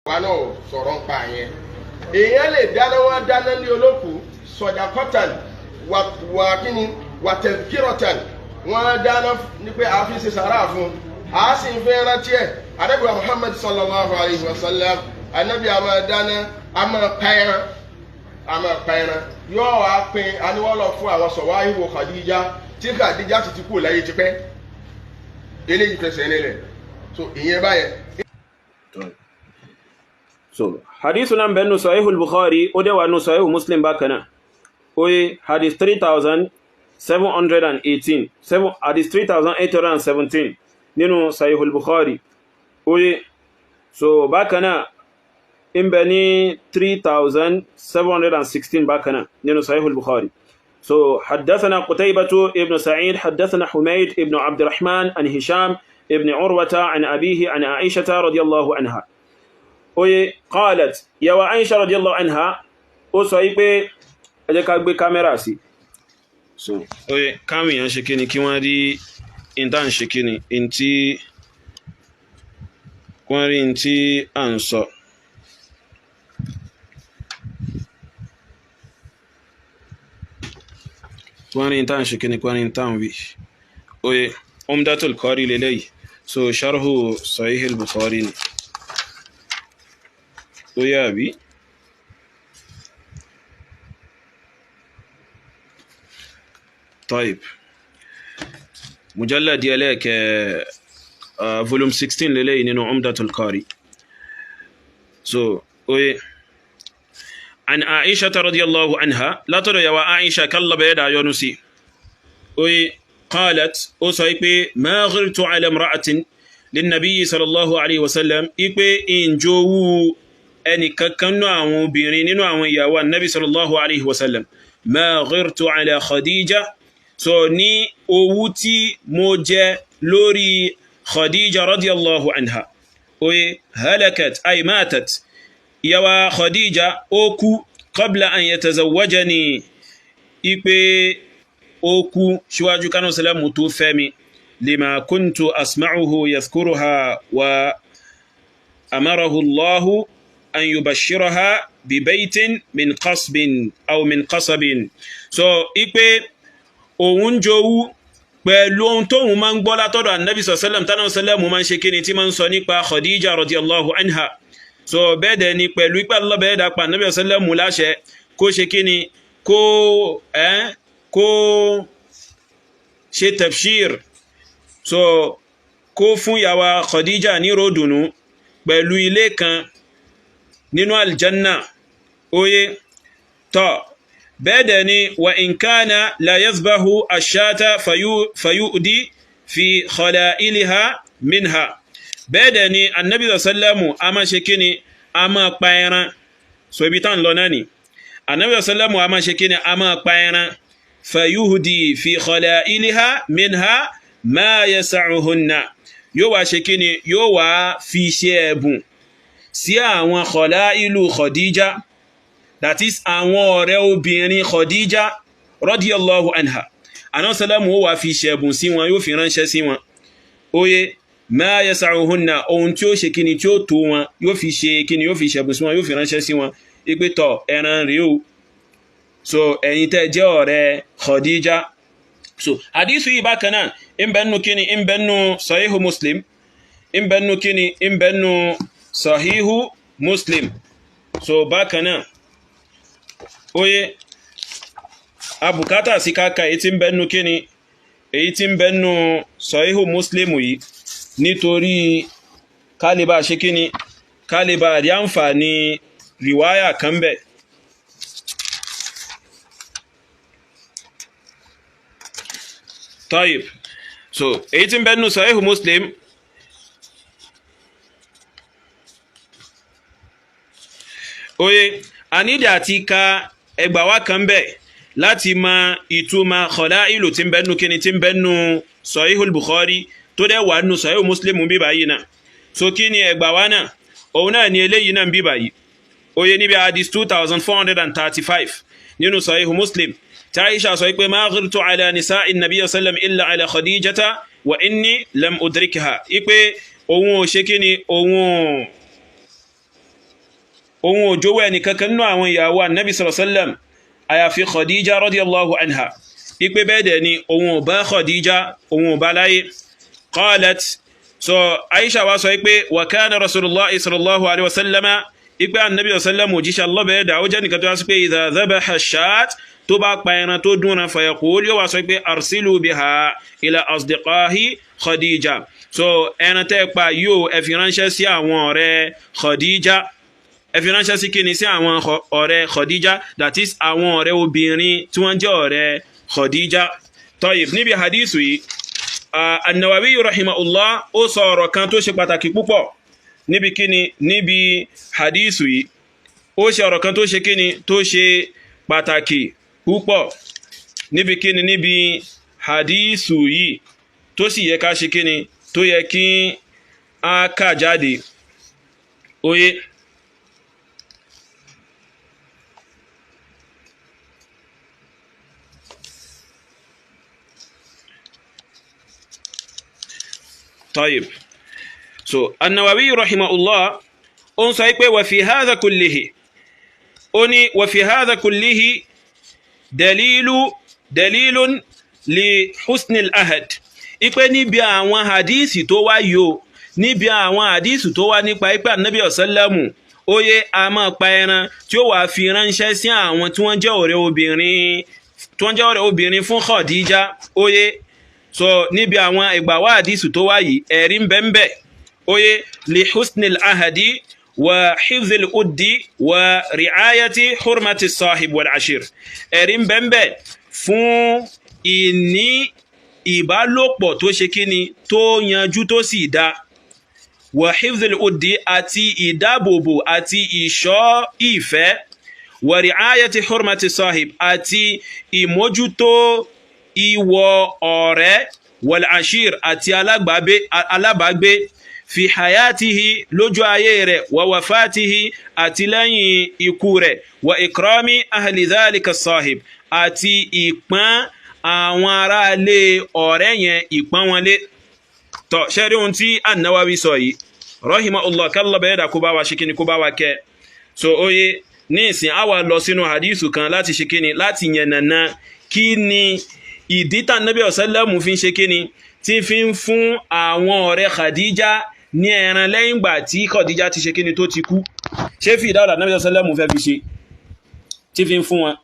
Àwa náà sọ̀rọ̀ ń pa yẹn. Èèyàn lè dáná, wọn dáná ní olókùú sọdakọtan wà kíni wà tẹ̀kírọ̀tàn. Wọn dáná ní pé àá fi ṣe sàrà fún, àá sì ń fẹ́ rántí ẹ̀. Anabi wa Muhammad sallallahu alayhi wa sallam, anabi a máa dáná, a máa pa ẹran, a máa pa ẹran, yóò wá pín aníwọ́lọ̀ fún àwọn sọ̀wá ìwò Khadija, tí Khadija ti ti kú láyé tipẹ́. Eléyìí fẹsẹ̀ nílẹ̀, so ìyẹn báyẹn. So hadithu náà bẹ́ẹ̀ nù Sahih al-Bukhari, ó dẹ̀ wà nù Sahih Muslim bákan náà. Oye, hadith 3718, seven, hadith 3817 nínú Sahih al-Bukhari. Oye, so bákan náà ń bẹ ní 3716 bákan náà nínú Sahih al-Bukhari. So حدثنا قتيبة ابن سعيد، حدثنا حميد ابن عبد الرحمن، عن هشام ابن عروة، عن أبيه، عن عائشة رضي الله عنها. Oye, قالت، ìyàwó Aisha رضي الله عنها ó sọ yí pé, ẹ jẹ́ ká gbé kámẹ́rà sí. So oye, káwọn èèyàn ṣe kíni, kí wọ́n rí ìta ń ṣe kíni, ìntí wọ́n rí ìntí à ń sọ. Wọ́n rí ìta ń ṣe kíni, wọ́n rí ìta ń wí. Oye, Umdatul Qari lélẹ́yìí, so sharhu Sahih al-Bukhari ni. Oye, àbí? طيب، مجلد يليك volume 16 lélẹ́yìí nínú Umdatul Qari. So oye، عن عائشة رضي الله عنها، látọ̀dọ̀ yàwó Aisha kalla bẹ́ẹ̀ dà yọnu sí. Oye، قالت، ó sọ pé ما غرت على امرأة للنبي صلى الله عليه وسلم، ipe ìjowú ẹnì kankan nínú àwọn obìnrin nínú àwọn ìyàwó annabi صلى الله عليه وسلم. ما غرت على Khadija, so ní owú tí mo jẹ lórí Khadija رضي الله عنها. Oye، هلكت ay ماتت، ìyàwó Khadija ó kú، قبل أن يتزوجني، ipe ó kú síwájú kánú sẹlẹ̀mù tó fẹ́ mi، لما كنت أسمعه يذكرها وأمره الله أن يبشرها ببيت من قصب أو من قصب. So ipe òun jowú pẹ̀lú ohun tóun máa ń gbọ́ látọ̀dọ̀ annabi sọ̀sẹ́lẹ̀m, tánà sẹ́lẹ̀mù máa ń ṣe kíni, tí máa ń sọ nípa Khadija رضي الله عنها. So bẹ́ẹ̀ dẹ̀ ni pẹ̀lú ipá lọ́bẹ̀ẹ́ dàpọ̀ annabi sọ̀sẹ́lẹ̀mù láṣẹ kó ṣe kíni, kó ẹ́ kó ṣe تبشير, so kó fún yàwá Khadija ní ròdùnú pẹ̀lú ilé kan nínú aljanna. Oye, tọ́ bẹ́ẹ̀ dẹ̀ ni وإن كان ليذبح الشاة فيهدي في خلائلها منها. Bẹ́ẹ̀ dẹ̀ ni annabi sallamu a máa ṣe kíni, a máa pa ẹran. So ibi tán lọ náà ni annabi sallamu a máa ṣe kíni, a máa pa ẹran، فيهدي في خلائلها منها ما يسعهن. Yóò wá ṣe kíni, yóò wá fi ṣe ẹ̀bùn sí àwọn خلائل Khadija, that is àwọn ọ̀rẹ́ obìnrin Khadija رضي الله عنها. Anásálàmù ó wá fi ṣẹ̀bùn sí wọn, yóò fi ránṣẹ́ sí wọn. Oye، ما يسعهن, ohun tí ó ṣe kíni, tí ó tó wọn, yóò fi ṣe kíni, yóò fi ṣẹ̀bùn sí wọn, yóò fi ránṣẹ́ sí wọn ipe tọ̀, ẹran rèé o, so ẹ̀yin tẹ́ jẹ́ ọ̀rẹ́ Khadija. So hadithu yìí bákan náà ń bẹ nínú kíni, ń bẹ nínú Sahihu Muslim, ń bẹ nínú kíni, ń bẹ nínú Sahihu Muslim. So bákan náà, oye, abùkátà sí káka èyí tí ń bẹ nínú kíni, èyí tí ń bẹ nínú Sahihu Muslim yìí, nítorí kálíbà ṣe kíni, kálíbà rí àǹfààní riwaya kan bẹ̀. طيب، so èyí tí ń bẹ nínú Sahihu Muslim, oye, a nídìí àti ka ẹgbàwá kan bẹ̀ láti ma ìtumọ̀ خلائل tí ń bẹ nínú kíni, tí ń bẹ nínú Sahihul Bukhari, tó dẹ̀ wà nínú Sahih Muslim bí báyìí náà. So kí ni ẹgbàwá náà? Òun náà ni eléyìí náà bí báyìí. Oye, níbi hadith 2435 nínú Sahih Muslim, tí Aisha sọ pé ما غرت على نساء النبي سلم إلا على خديجة وإني لم أدركها, ipe òun ò ṣe kí ni, òun Òun ò jowú ẹni kankan nínú àwọn ìyàwó annabi sallallahu alaihi wasallam àyàfi Khadija radiyallahu anha. Ipe bẹ́ẹ̀ dẹ̀ ni òun ò bá Khadija, òun ò bá láyé. Qalat, so Aisha wá sọ pé wa kana Rasulullah sallallahu alaihi wasallama, ipe annabi sallam òjíṣẹ́ Allah bẹ́ẹ̀ dà ó jẹ́ nìkan tó wá sí pé idha dhabaha shat, tó bá pa ẹran tó dúnra, fayaqul, yóò wá sọ pé arsilu biha ila asdiqahi Khadija. So ẹran tẹ́ pa yóò ẹ fi ránṣẹ́ sí àwọn ọ̀rẹ́ Khadija. Ẹ fi ránṣẹ́ sí kíni? Sí àwọn ọ̀rẹ́ Khadija, that is àwọn ọ̀rẹ́ obìnrin tí wọ́n jẹ́ ọ̀rẹ́ Khadija. Tayyib, níbi hadithu yìí, An-Nawawi rahimahullah ó sọ ọ̀rọ̀ kan tó ṣe pàtàkì púpọ̀ níbi kíni, níbi hadithu yìí. Ó ṣe ọ̀rọ̀ kan tó ṣe kíni, tó ṣe pàtàkì púpọ̀ níbi kíni, níbi hadithu yìí, tó sì yẹ ká ṣe kíni, tó yẹ kí a kà jáde. Oye. Tayyib. So An-Nawawi rahimahullah ó ń sọ pé wa fi hadha kullihi, ó ní wa fi hadha kullihi dalilun li husnil ahad. Ipe níbi àwọn hadisi tó wá yóò, níbi àwọn hadisi tó wá nípa ipe Annabi ọ̀sálàmù oye a máa pa ẹran tí ó wà fi ránṣẹ́ sí àwọn tí wọ́n jẹ́ ọ̀rẹ́ obìnrin, tí wọ́n jẹ́ ọ̀rẹ́ obìnrin fún Khadija. Oye, so níbi àwọn ìgbàwá hadisi tó wá yìí, ẹ̀rí ń bẹ ń bẹ. Oye, li husnil ahadi wa hifzil uddi wa ri'ayati hurmati sahib wal ashir. Ẹ̀rí ń bẹ ń bẹ fún ìní ìbálòpọ̀ tó ṣe kíni, tó yanjú, tó sì dá, wa hifzil uddi, àti ìdáàbòbò àti ìṣọ́ ìfẹ́, wa ri'ayati hurmati sahib, àti ìmójútó ìwọ ọ̀rẹ́, wal ashir, àti alábàágbé, fi hayatihi, lójú ayé rẹ̀, wa wafatihi, àti lẹ́yìn ikú rẹ̀, wa ikrami ahli dhalika sahib, àti ìpọ́n àwọn aráalé ọ̀rẹ́ yẹn, ìpọ́n wọn lé. Tọ́ ṣẹ́rí ohun tí An-Nawawi sọ yìí rahimahullah, kálọ̀ bẹ̀rẹ̀ dà kó bá wa ṣe kíni, kó bá wa kẹ́. So oye, ní ìsìn a wá lọ sínú hadithu kan láti ṣe kíni, láti yànnàná kí ni ìdí tá Nábì ọ̀sẹ́lẹ̀mù fi ń ṣe kíni, tí fi ń fún àwọn ọ̀rẹ́ Khadija ní ẹran lẹ́yìn ìgbà tí Khadija ti ṣe kíni, tó ti kú. Ṣé fi ìdáwọ̀lá Nábì ọ̀sẹ́lẹ̀mù fẹ́ fi ṣe tí fi ń fún wọn?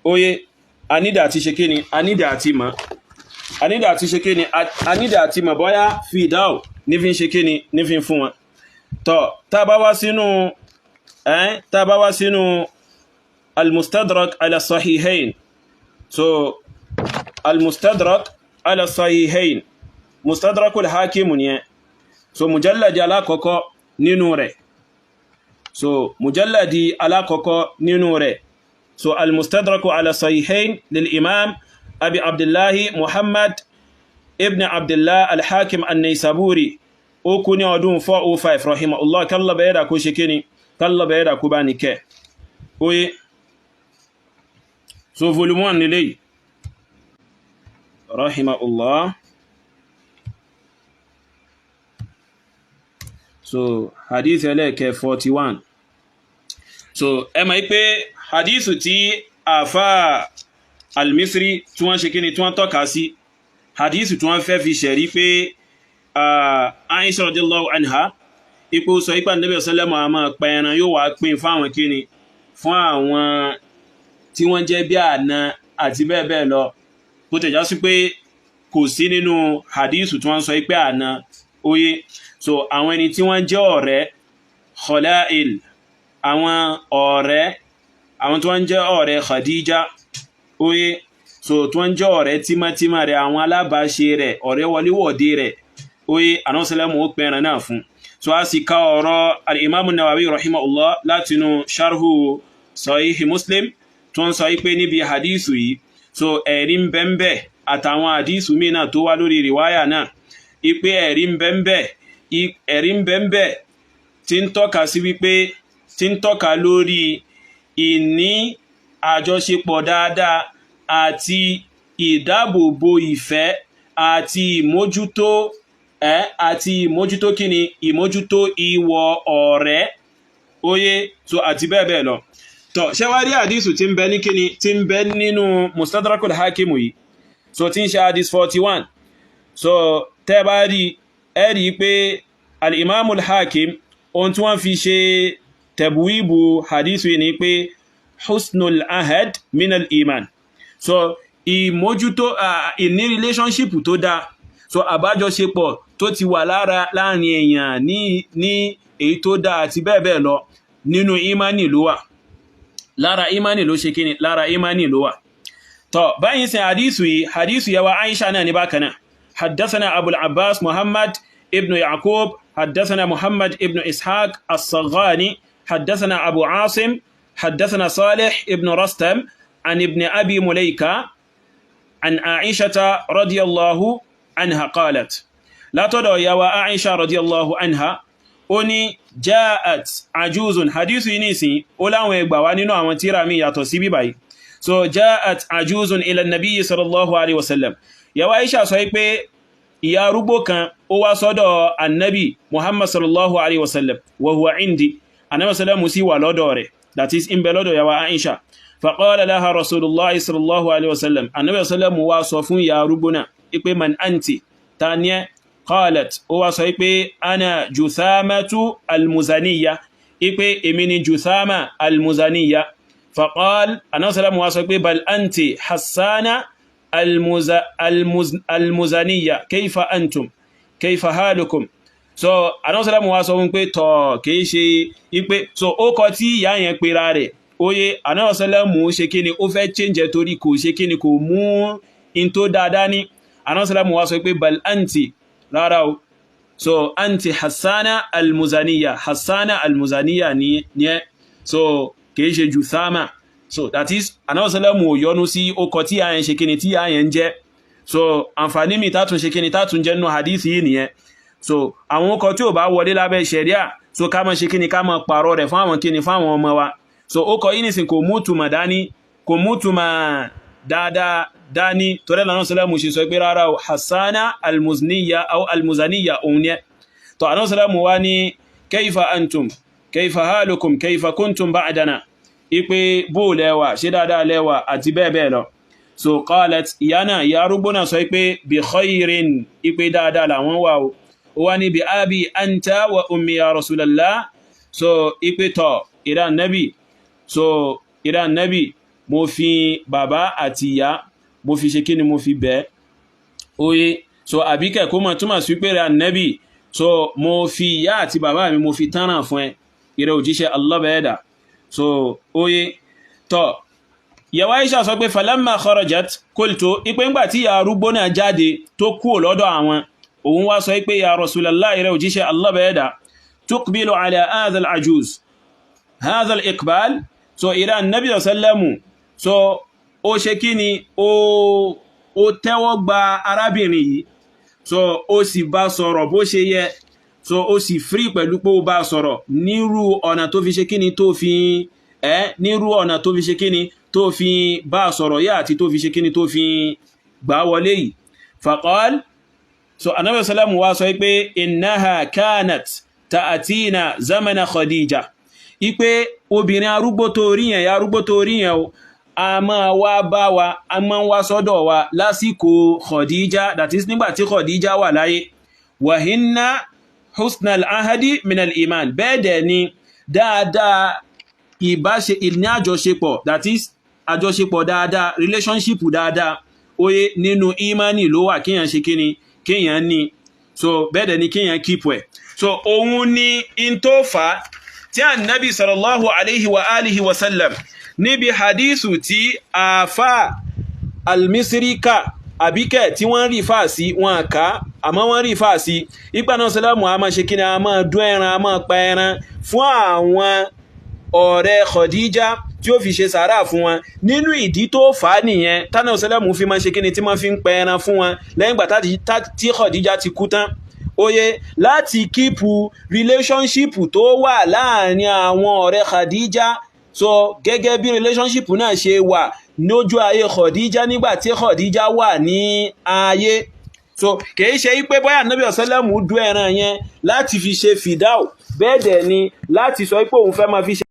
Oye, anídà àti ṣe kíni, anídà àti mọ̀, anídà àti ṣe kíni, anídà àti mọ̀ bọ́yá fi ìdáwọ̀ ní fi ń ṣe kíni, ní fi ń fún wọn. Tọ́ tá bá wá sínú tá bá wá sínú al-Mustadrak ala Sahihain. So al-Mustadrak ala Sahihain, Mustadrakul Hakim ni ẹ. So mujalladi alákọ̀ọ́kọ́ nínú rẹ̀, so mujalladi alákọ̀ọ́kọ́ nínú rẹ̀, so al-Mustadrak ala Sahihain lil Imam Abi Abdullahi Muhammad ibn Abdullah al-Hakim an-Naisaburi, ó kú ní ọdún 405 rahimahullah, kalla bẹ̀rẹ̀ kó ṣe kíni, kalla bẹ̀rẹ̀ kó bá ní kẹ́. Oye, so volume 1 nílé, rahimahullah. So hadith ẹlẹ́ẹ̀kẹ́ 41. So ẹ mọ̀ pé hadithu tí àfá al-Misri tí wọ́n ṣe kíni, tí wọ́n tọ́ka sí, hadithu tí wọ́n fẹ́ fi ṣẹ̀rí pé Aisha radiyallahu anha ipò sọ ipá Nabi sallallahu alaihi wasallam pa ẹran yóò wá pín fún àwọn kíni, fún àwọn tí wọ́n jẹ́ bí àna àti bẹ́ẹ̀ bẹ́ẹ̀ lọ. Bó tẹ̀já sí pé kò sí nínú hadithu tí wọ́n sọ pé àna. Oye, so àwọn ẹni tí wọ́n jẹ́ ọ̀rẹ́ khala'il, àwọn ọ̀rẹ́, àwọn tí wọ́n jẹ́ ọ̀rẹ́ Khadija, oye, so tí wọ́n jẹ́ ọ̀rẹ́ tímátímá rẹ̀, àwọn alábàáṣe rẹ̀, ọ̀rẹ́ wọléwọ̀de rẹ̀, oye, anọ́sẹ́lẹ́mù ó pẹran náà fún. So a sì ka ọ̀rọ̀ al-Imam Nawawi rahimahullah látinú sharhu Sahih Muslim tó ń sọ pé níbi hadithu yìí, so ẹ̀rí ń bẹ ń bẹ àtàwọn hadithu míì náà tó wá lórí riwaya náà, ipe ẹ̀rí ń bẹ ń bẹ, ẹ̀rí ń bẹ ń bẹ tí ń tọ́ka sí wípé, tí ń tọ́ka lórí ìní àjọṣepọ̀ dáadáa àti ìdáàbòbò ìfẹ́ àti ìmójútó àti ìmójútó kíni, ìmójútó ìwọ ọ̀rẹ́. Oye, so àti bẹ́ẹ̀ bẹ́ẹ̀ lọ. Tọ́ ṣé wá rí àdísù tí ń bẹ ní kíni, tí ń bẹ nínú Mustadrakul Hakim yìí, so tí ń ṣe hadith 41. So tẹ́ bá rí, ẹ rí pé al-Imamul Hakim, ohun tí wọ́n fi ṣe tẹ̀bùwíbù hadith yìí ni pé husnul ahad minal iman. So ìmójútó ìní relationship tó dáa, so àbájọṣepọ̀ tó ti wà lára láàrin èèyàn ní èyí tó dáa àti bẹ́ẹ̀ bẹ́ẹ̀ lọ, nínú imani ló wà. Lára imani ló ṣe kíni, lára imani ló wà. Tọ́ báyìí sin hadithu yìí, hadithu yawa Aisha náà ní bákan náà. حدثنا أبو العباس محمد ابن يعقوب، حدثنا محمد ابن إسحاق الصغاني، حدثنا أبو عاصم، حدثنا صالح ابن رستم، عن ابن أبي مليكة، عن عائشة رضي الله عنها قالت، لا تدع يا عائشة رضي الله عنها، ó ní جاءت عجوز. Hadithu yìí nìsín, ó láwọn ẹgbà wá nínú àwọn tíra mi yàtọ̀ sí bíbáyìí. So جاءت عجوز إلى النبي صلى الله عليه وسلم. Ìyàwó Aisha sọ pé ìyá arúgbó kan ó wá sọ́dọ̀ annabi Muhammad صلى الله عليه وسلم. وهو عندي, annabi sallallahu sí wà lọ́dọ̀ rẹ̀, that is, in bẹ lọ́dọ̀ ìyàwó Aisha. فقال لها رسول الله صلى الله عليه وسلم, annabi sallallahu wá sọ fún ìyá arúgbó náà ipe من أنت, ta ni ẹ́? قالت, ó wá sọ pé أنا جثامة المزنية, ipe èmi ni Juthama almuzaniya. فقال, annabi sallallahu wá sọ pé بل أنت Hassana المزنية، كيف أنتم، كيف حالكم؟ So annabi sallallahu wá sọ fún pé tọ̀ kìí ṣe ipe, so ó kọ tí ìyá yẹn pera rẹ̀, oye, annabi sallallahu ṣe kí ni, ó fẹ́ change torí kò ṣe kí ni, kò mú in tó dáadáa ní. Annabi sallallahu wá sọ pé بل أنت, rárá o, so أنت Hassana almuzaniya, Hassana almuzaniya ni ẹ́, so kìí ṣe Juthama. So that is, annabi sallallahu ò yọnu sí ọkọ̀ tí a yẹn ṣe kíni, tí a yẹn ń jẹ́. So àǹfààní mi tátún ṣe kíni, tátún jẹ́ nínú hadith yìí nìyẹn. So àwọn ọkọ̀ tí ò bá wọlé lábẹ́ ṣẹ̀ríà, so ká má ṣe kíni, ká má pààrọ̀ rẹ̀ fún àwọn kíni, fún àwọn ọmọ wa. So ó kọ yìí nìsín, kò mú túmọ̀ dání, kò mú túmọ̀ dáadáa dání, torí lànà sọlẹ́mù ṣe sọ pé rárá o, Hassana almuzniya aw almuzaniya òun yẹ. Tó àná sọlẹ́mù wá ní كيف أنتم، كيف حالكم، كيف كنتم بعدنا, ipe bó lẹ́wà, ṣe dáadáa lẹ́wà, àti bẹ́ẹ̀ bẹ́ẹ̀ lọ. So قالت, ìyá náà, ìyá arúgbó náà sọ pé بخير, ipe dáadáa làwọn wà o. Ó wá ní بأبي أنت وأمي يا رسول الله. So ipe tọ̀ ìrà nẹ́bì, so ìrà nẹ́bì, mo fi bàbá àti ìyá, mo fi ṣe kíni, mo fi bẹ́ẹ̀. Oye, so àbíkẹ́ kó mọ̀ túmọ̀ sí pé ìrà nẹ́bì, so mo fi ìyá àti bàbá mi, mo fi tánràn fún ẹ, ìrẹ òjíṣẹ́ Allah bẹ́ẹ̀dà. So oye, tọ́ ìyàwó Aisha sọ pé فلما خرجت قلت, ipé ńgbà tí ìyá arúgbó náà jáde tó kúrò lọ́dọ̀ àwọn, òun wá sọ pé يا رسول الله, ìrẹ òjíṣẹ́ Allah bẹ́ẹ̀dà, تقبل على هذا العجوز هذا الإقبال. So ìrẹ Nabi sallamu, so ó ṣe kí ni, ó tẹ́wọ́ gba arábìnrin yìí, so ó sì bá sọ̀rọ̀ bó ṣe yẹ, so ó sì free pẹ̀lú pé ó bá sọ̀rọ̀ nírú ọ̀nà tó fi ṣe kí ni, tó fi ẹ́ nírú ọ̀nà tó fi ṣe kí ni, tó fi bá sọ̀rọ̀ yá àti tó fi ṣe kí ni, tó fi gbà wọlé yìí. فقال, so anabi sallamu wá sọ pé إنها كانت تأتينا زمن خديجة, ipe obìnrin arúgbó tó rí yẹn, ya arúgbó tó rí yẹn o, a máa wá bá wa, a máa wá sọ́dọ̀ wa lásìkò Khadija, that is, nígbà tí Khadija wà láyé. وإن حسن العهد من الإيمان, bẹ́ẹ̀ dẹ̀ ni dáadáa ìbáṣe ìní àjọṣepọ̀, that is, àjọṣepọ̀ dáadáa, relationship dáadáa, oye, nínú imani ló wà, kíyàn ṣe kíni, kíyàn ní. So bẹ́ẹ̀ dẹ̀ ni kíyàn keep ẹ̀. So òun ni in tó fà á tí ànábì صلى الله عليه وآله وسلم níbi hadithu tí àfà almisrika àbíkẹ́ tí wọ́n rí fà sí wọn ká, àmọ́ wọ́n rí fà sí ipa náà sọlá a máa ṣe kí ni, a máa dún ẹran, a máa pa ẹran fún àwọn ọ̀rẹ́ Khadija tí ó fi ṣe sàárà fún wọn. Nínú ìdí tó fà á nìyẹn tánà sọlẹ́mù fi máa ṣe kí ni, tí máa fi ń pa ẹran fún wọn lẹ́yìn ìgbà tí Khadija ti kú tán, oye, láti keep relationship tó wà láàrin àwọn ọ̀rẹ́ Khadija. So gẹ́gẹ́ bí relationship náà ṣe wà lójú ayé Khadija nígbà tí Khadija wà ní ayé. So kìí ṣe wípé bóyá Ànábì sẹ́lẹ̀mù dú ẹran yẹn láti fi ṣe fìdáò. Bẹ́ẹ̀ dẹ̀ ni láti sọ pé òun fẹ́ máa fi ṣe.